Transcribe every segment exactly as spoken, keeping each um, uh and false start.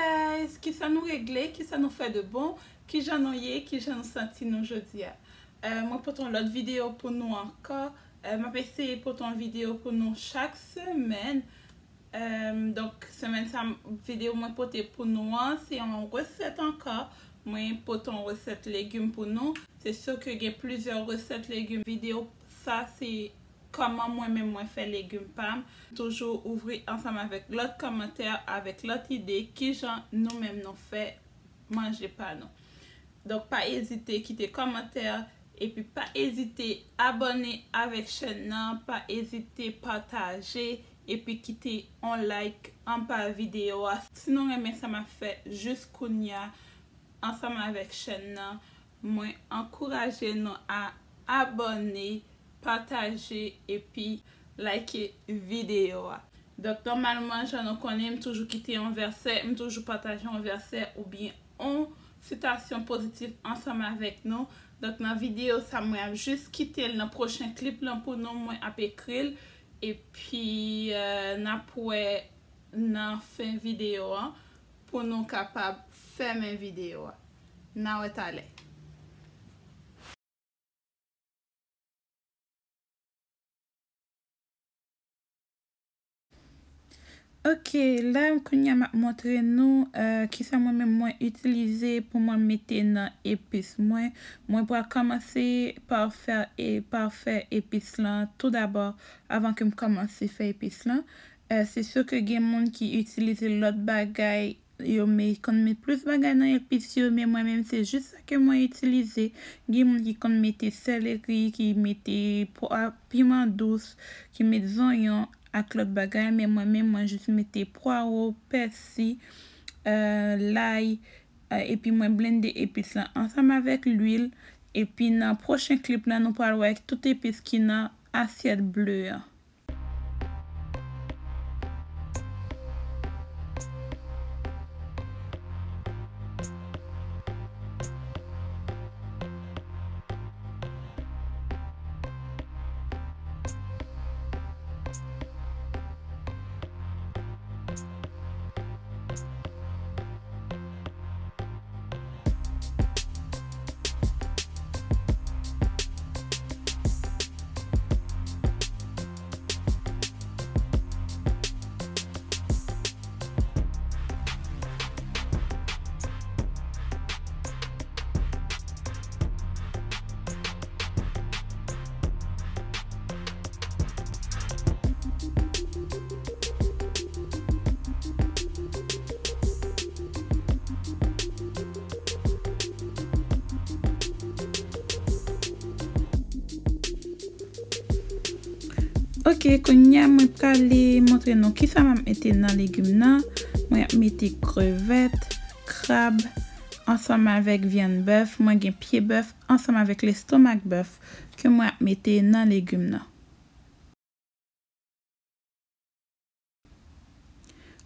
Guys, kisa nou regle, kisa nou fè de bon, kijan nou ye, kijan nou santi nou jodi a. Eh, mwen pote yon lòt videyo pou nou ankò. Eh, m ap eseye pote yon videyo pou nou chak semèn. Eh, donk, semèn sa, videyo mwen pote pou nou an, se yon resèt ankò. Mwen pote yon resèt legim pou nou. Se si ke gen plizyè resèt legim. Videyo sa, se kòman mwen menm mwen fè legim pa m. Toujou ouvri ansanm avèk lòt kòmantè, avèk lòt ide, kijan nou menm nou fè manje pa nou. Donk, pa ezite kite kòmantè, epi pa ezite abòne avèk chèn nan, pa ezite pataje, epi kite yon like anba videyo a. Si nou renmen sa m ap fè jis kounye a, ansanm avèk chèn nan, mwen ankouraje nou a abòne, pataje, epi like videyo a. Donk, nòmalman, jan nou konnen, m toujou kite yon vèsè, m toujou pataje yon vèsè oubyen yon sitasyon pozitif ansanm avèk nou. Donk, nan videyo sa, mwen ap jis kite l nan pwochen klip lan pou nou, mwen ap ekri l, epi, eh, n ap wè nan fen videyo an pou nou kapab fèmen videyo a. N a wè talè. Ok, la kounye a m ap montre nou, eh, kisa mwen menm mwen itilize pou mwen mete nan epis mwen. Mwen pral kòmanse pa fè, e, pa fè epis lan tou dabò avan ke m kòmanse fè epis lan. Eh, se si ke gen moun ki itilize lòt bagay, yo me, konn met plis bagay nan epis yo, men mwen menm se jis sa ke mwen itilize. Gen moun ki konn mete seleri, ki mete pwa, piman dous, ki met zonyon ak lòt bagay, men mwen menm mwen jis mete pwawo, pèsi, eh, lay, eh, epi mwen blende epis lan ansanm avèk lwil, epi nan pwochen klip lan nou pral wè tout epis ki nan asyèt ble an. Ok, kounye a mwen prale montre nou kisa m ap mete nan legim nan. Mwen ap mete krevèt, krab, ansanm avèk vyann bèf. Mwen gen pye bèf ansanm avèk lestomak bèf ke mwen ap mete nan legim nan.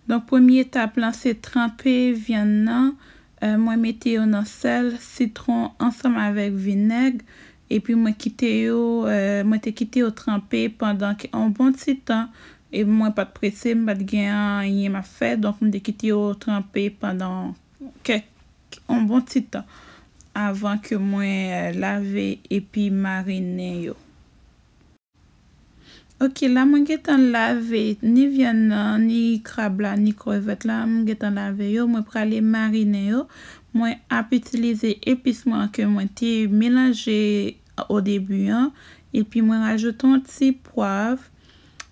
Donk, premye etap lan, se tranpe vyann nan. Eh, mwen mete yo nan sèl, sitwon ansanm avèk vinèg. Epi mwen kite yo, eh, mwen te kite yo tranpe pandan ke, yon bon ti tan. E mwen pa t prese, m pa t gen anyen m ap fè. Donk, mwen te kite yo tranpe pandan kèk, yon bon ti tan avan ke mwen, eh, lave epi marinen yo. Ok, la mwen gentan lave ni vyann nan, ni krab la, ni krevèt la, mwen gentan lave yo, mwen prale marinen yo. Mwen ap itilize epis mwen ke mwen te melanje o debi an, epi mwen rajoute yon ti pwav.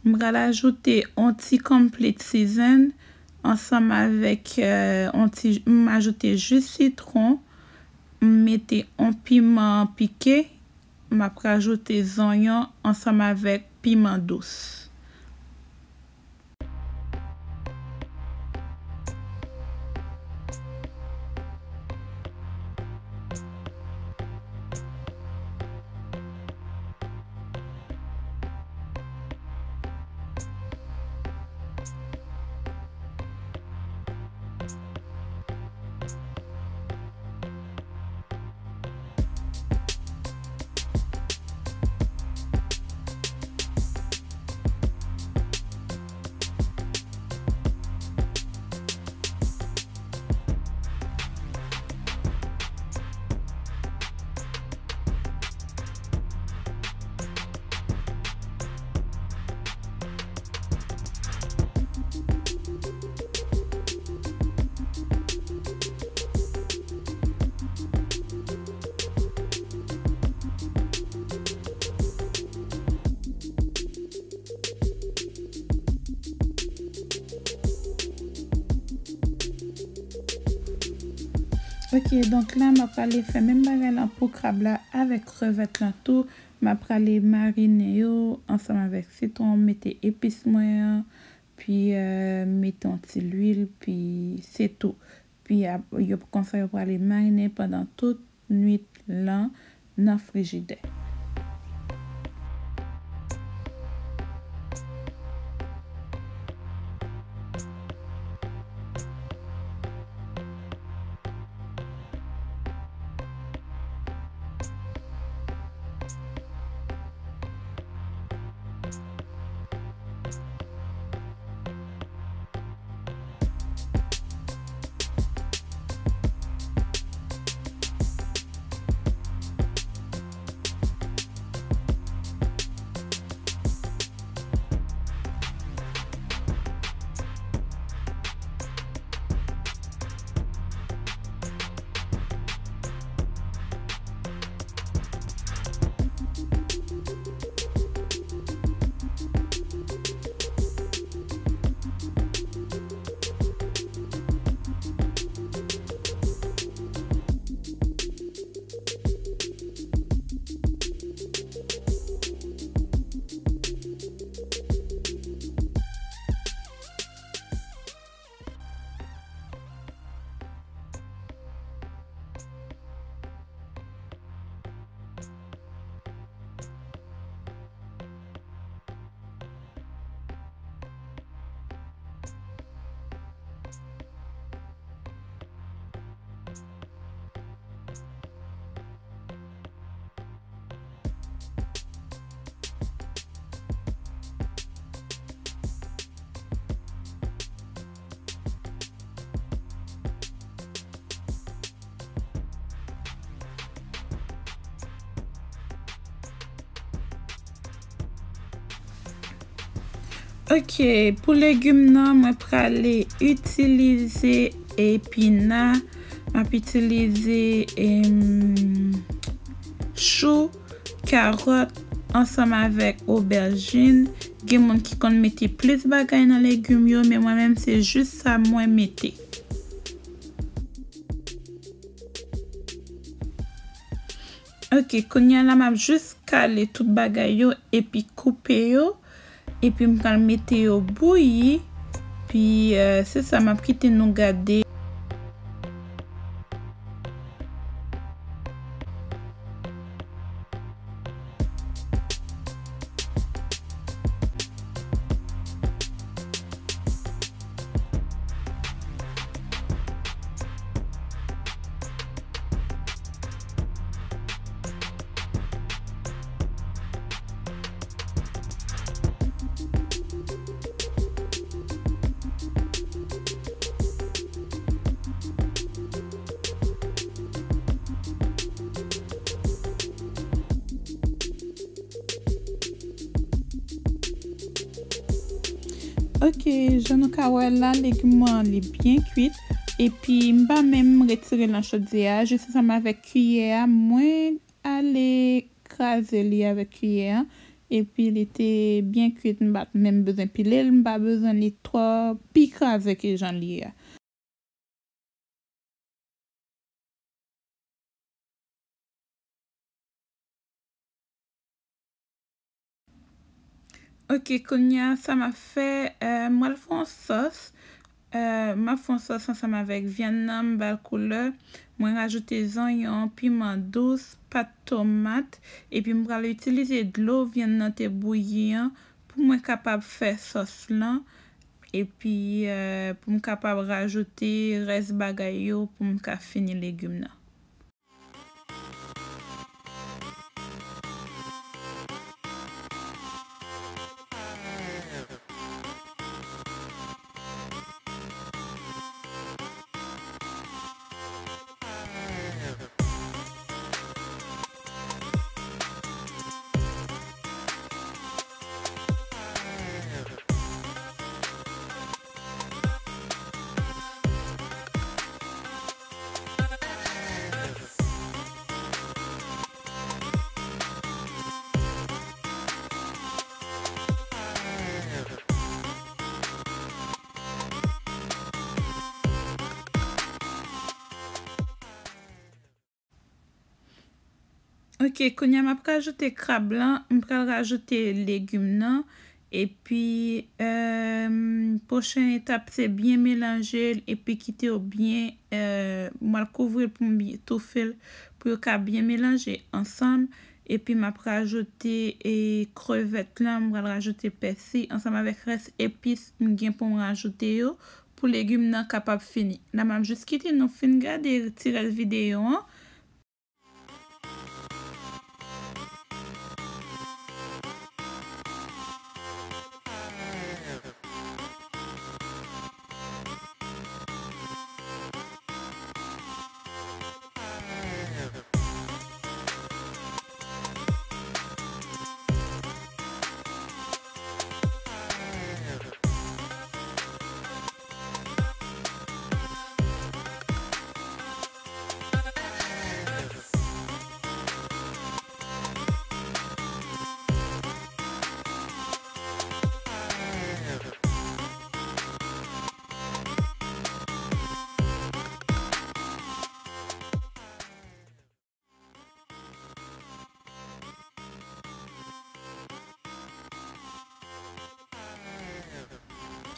Mwen pral ajoute yon ti complete season ansanm avèk, eh, yon ti, m ajoute ji sitwon, m mete yon piman pike, m ap rajoute zonyon ansanm avèk piman dous. Ok, donk la, m ap prale fè menm bagay lan pou krab la avèk krevèt lan tou. M ap prale marinen yo ansanm avèk sitwon, mete epis mwen an, pi, euh, mete yon ti lwil, pi se tou. Pi ap, yo, konsa yo prale marinen pandan tout nwit lan nan frijidè. Ok, pou legim nan, mwen prale itilize epina, m ap itilize, em, chou, karòt, ansanm avèk obèjin. Gen moun ki konn mete plis bagay nan legim yo, men mwen menm se jis sa mwen mete. Ok, kounye a la m ap jis kale tout bagay yo epi koupe yo. Epi m pral mete yo bouyi. Pi, eh, se sa m ap kite nou gade. Ok, jan nou ka wè la, legim mwen an li byen kwit. Epi m pa menm retire l nan chodyè a, jis ansanm avèk kiyè a, mwen ale kraze li avèk kiyè a. Epi li te byen kwit, m pa t menm bezwen pile l, m pa bezwen li twò pi kraze ke jan l ye a. Ok, kounye a, sa m ap fè, eh, mwen al fè yon sòs. Eh, m ap fè yon sòs ansanm avèk vyann nan, m ba l koulè. Mwen rajoute zonyon, piman dous, pat tomat, epi m pral itilize dlo vyann nan te bouyi an pou mwen kapab fè sòs lan. Epi, eh, pou m kapab rajoute rès bagay yo pou m ka fini legim nan. Ok, kounye a m ap rajoute krab lan, m pral rajoute legim nan, epi, euh, pwochen etap se byen melanje l, epi kite yo byen, euh, m pral kouvri l pou m byen toufe l, pou yo ka byen melanje ansanm, epi m ap rajoute, e, krevèt lan, m pral rajoute pèsi ansanm avèk rès epis m gen pou m rajoute yo, pou legim nan kapab fini. La m ap jis kite nou fin gade ti rès videyo an.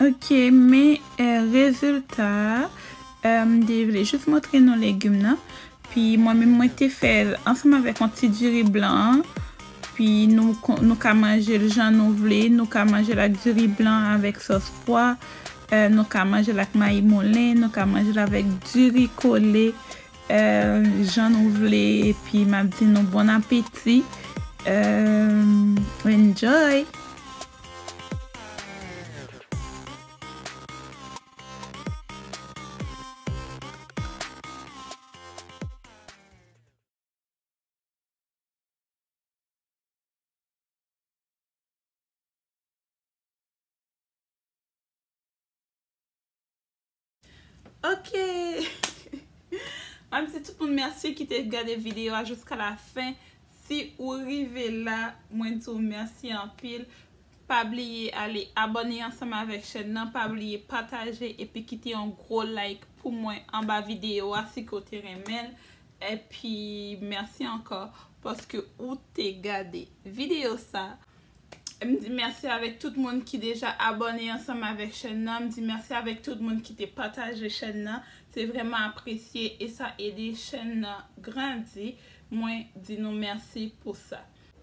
Ok, men, eh, rezilta a, eh, m te vle jis montre nou legim nan. Pi mwen menm, mwen te fè l ansanm avèk yon ti diri blan an. Pi nou, nou ka manje l jan nou vle. Nou ka manje l ak diri blan avèk sòs pwa. Eh, nou ka manje l ak mayi moulen. Nou ka manje l avèk diri kole. Eh, jan nou vle. Epi m ap di nou bon apeti. Eh, enjoy! Ok. M ap di tout moun mèsi ki te gade videyo a jiska la fen. Si ou rive la, mwen di w mèsi anpil. Pa bliye ale abòne ansanm avèk chèn nan, pa bliye pataje epi kite yon gwo like pou mwen anba videyo a si ke w te renmen l. Epi mèsi ankò paske ou te gade videyo sa. M di mèsi avèk tout moun ki deja abòne ansanm avèk chèn nan. M di mèsi avèk tout moun ki te pataje chèn nan. Se vrèman apresye e sa ede chèn nan grandi. Mwen di nou mèsi pou sa.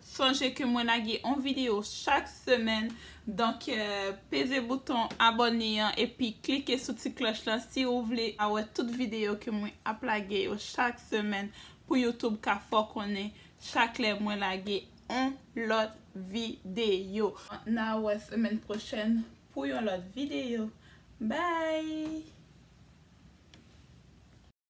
Sonje ke mwen lage yon videyo chak semèn. Donk, eh, peze bouton abòne an epi klike sou ti klòch lan si ou vle a wè tout videyo ke mwen ap lage yo chak semèn pou YouTube ka fè w konnen chak lè mwen lage yon lòt videyo. N a wè semèn pwochèn pou yon lòt videyo. Bye!